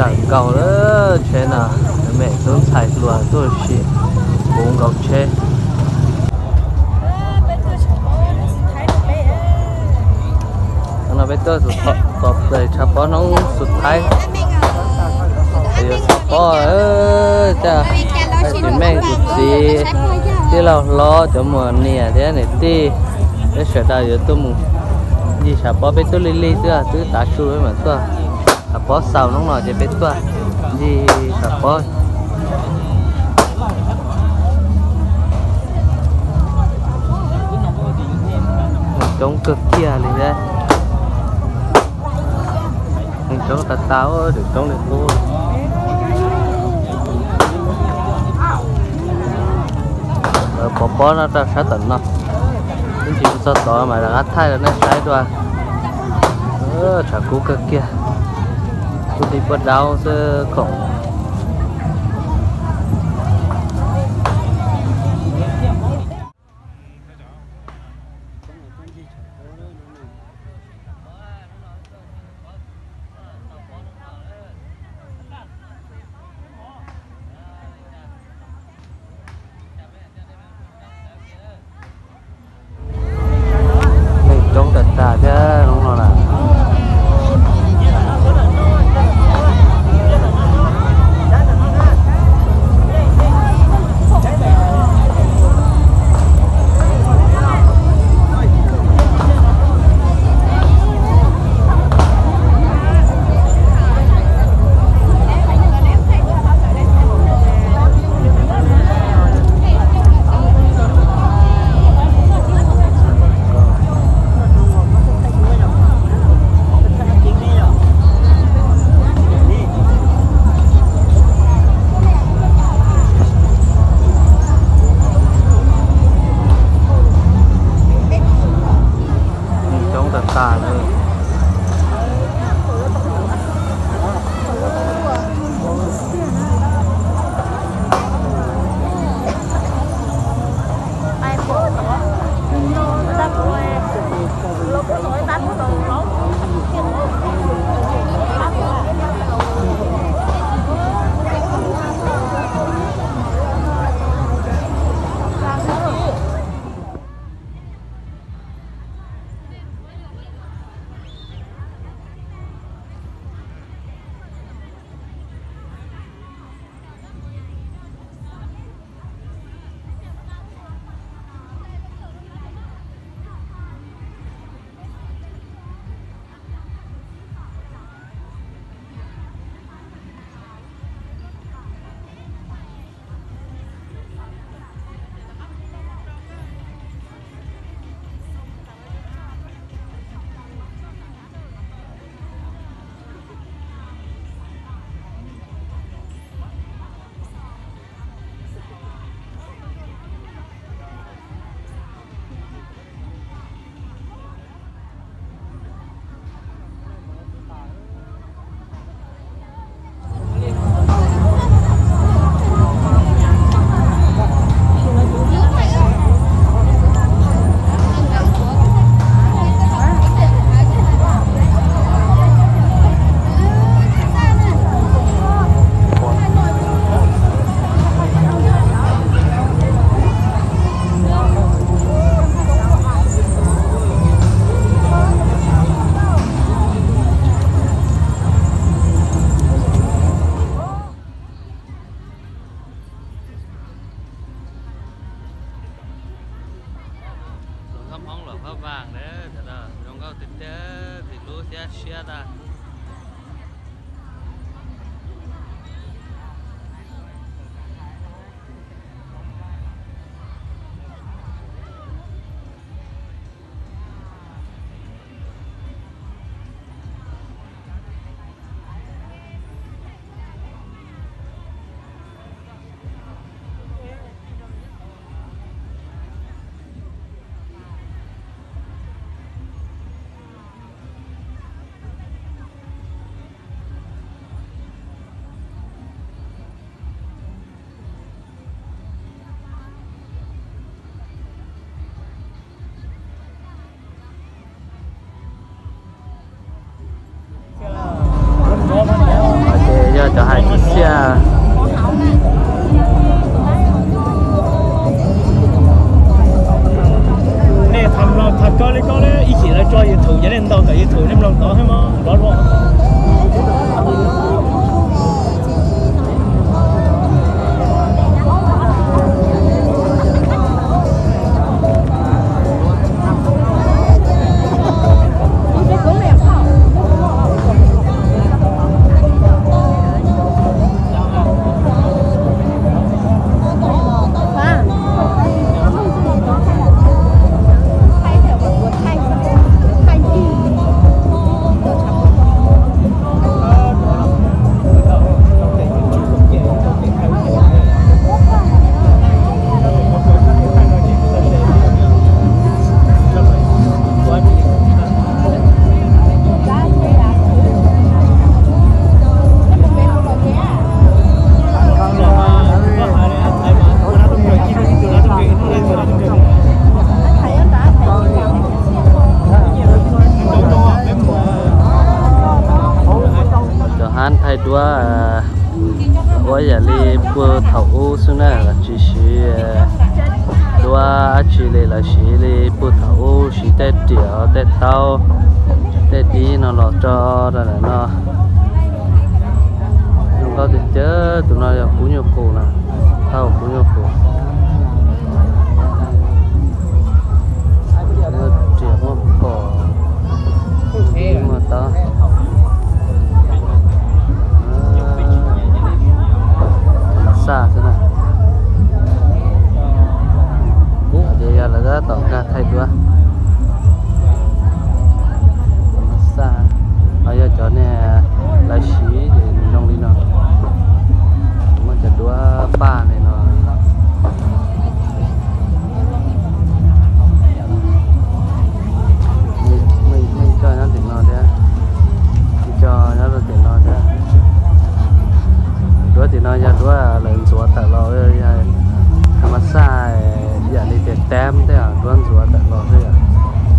Tawm nkaus lawm tsheb no, me tub ntxhais hluas tuaj ua si puv nkaus tsheb. Thaum no peb tuaj tom plaws tshav pob hnub xus thaib, yuav xav pob, cas tus meej tus txiv, tij laug hlob, cov muam niam thiab niam tij, peb sawv daws yuav tuaj mus ncig tshav pob. Peb tuaj lig lig xwb, twb tav su peb mam tuaj. Tshav pob xaus hnub no ces peb tuaj ncig tshav pob. Neeg coob kawg kiag li thiab. Neeg coob tas tas, coob li qub. Lawv pov pob no rau sab tom no, ib ntsis mus txog tod mas rov qab thaij rau nej saib dua. Tshav kub kawg kiag, kub ti puab daub xwb khoom. Neeg coob tas tas thiab hnub no na. Xiab. Nej tham koj li koj ib chim lawv tso YouTube ces nej ntaus ntawm YouTube nej mloog tod thiab mas lov luaj. Cov hab thaij duab ua yam li puag thaum ub xwb na, los tsis siv duab dab tsi li, lawv siv li puag thaum ub, siv tej riam, tej taub, tej dib no los tso rau ntawm no. Zoo nkauj tiag tiag. Tus no yog kub nyuj qus na, thauj kub nyuj qus. Muaj riam muaj phom, dib muaj taub. Xaj xwb na. Ces yog lawv tab tom nkag thaij duab. Xaj, ho yog cov niag lawv siv ces nws zoo li no. Muaj cov duab paj li no. Muaj ib co nyob tim no thiab, ib co nyob rau tim no thiab. Duab tim no yog duab lawv ntxuav tawm los, yog tham mas xaj yam li tias tab tej duab ntxuav tawm los xwb yom.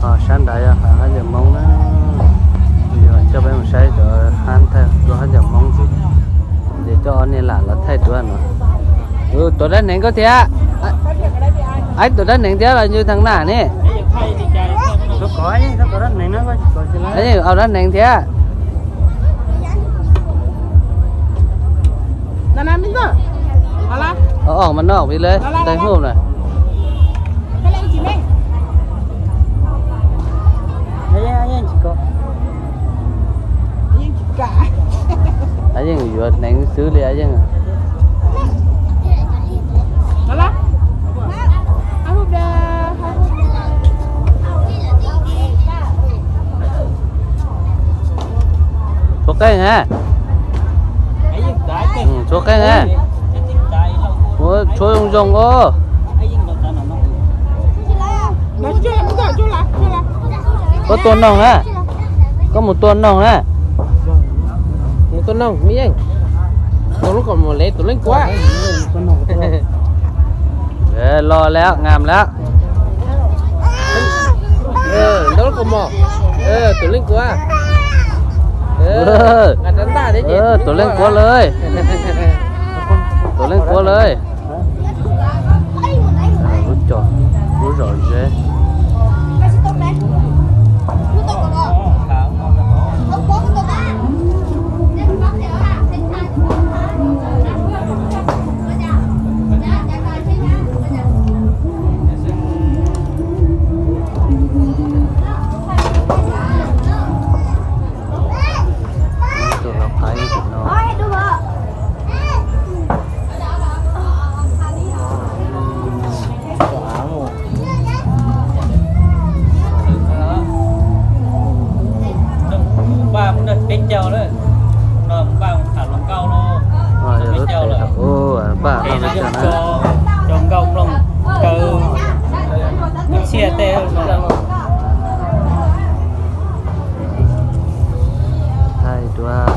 Ho sab nrad yog hab ncaws Hmoob na, yog coj peb mus saib cov hab thaij duab hab ncaws Hmoob ntxiv. Ces coj ob niag lam los thaij duab no. Tuav dab neeg koj thiab. Aib tuav dab neeg thiab los yus thav nam ne. Aib yeej au dab neeg thiab. Os, mas noj vim lawv tais hub na. Aib yeej yuav hneev xwb li aib yeej. Tshuav qeej ha. Tshuav qeej ha. Ua tshuav zoo zoo os. Koj tua noog na. Koj mus tua noog na. Mus tua noog me yeej. Tus lub kaus mom lev tus leej kuab. Los lawm, ngam lawm. Ntau lub kaus mom, tus leej kuab. Tus leej kuab lawm. Tus leej kuab lawm. Lub cov, lub zom zeb. Tus los qaiv no. Peb caug lawm, no peb tham hluas nkauj no, peb caug lawm. Peb no cov nkauj mloog kaw tsiaj tej no. Thaij duab.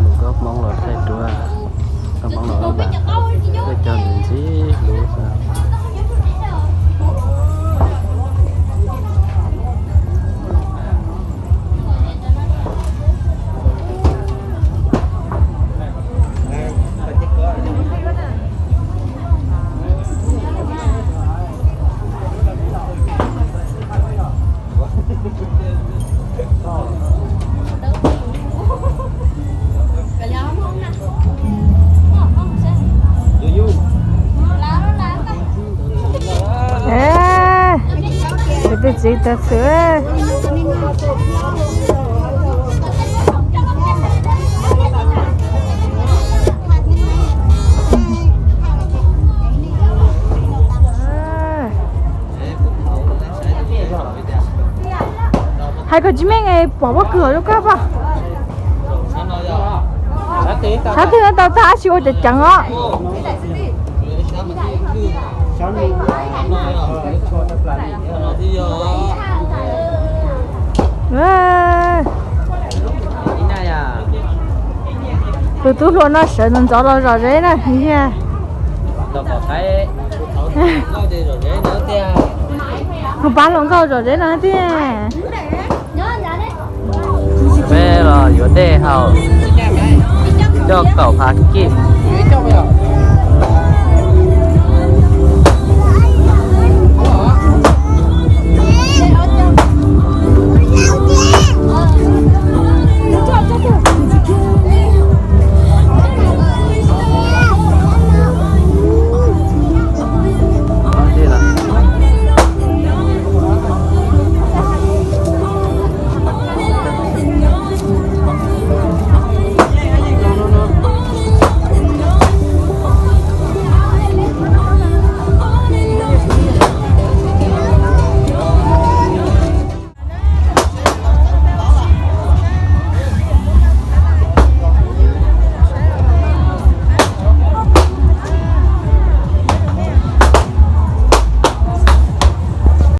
Lus koj Hmoob los thaij duab, koj Hmoob los npam, peb cov ntxim ntxim hlub xwb. Txiv tas xwm. Hais kom tsis meej pom pob kws zoo kawg pom. Sab twg tau tag, ab tsi ua ceev ceev os. Tus tub hluas no sawv ntxov ntxov los zom zeb na. Tus pab hluas nkauj zom zeb no tiag. Peb los yuav dej haus, coj kaum phav kib.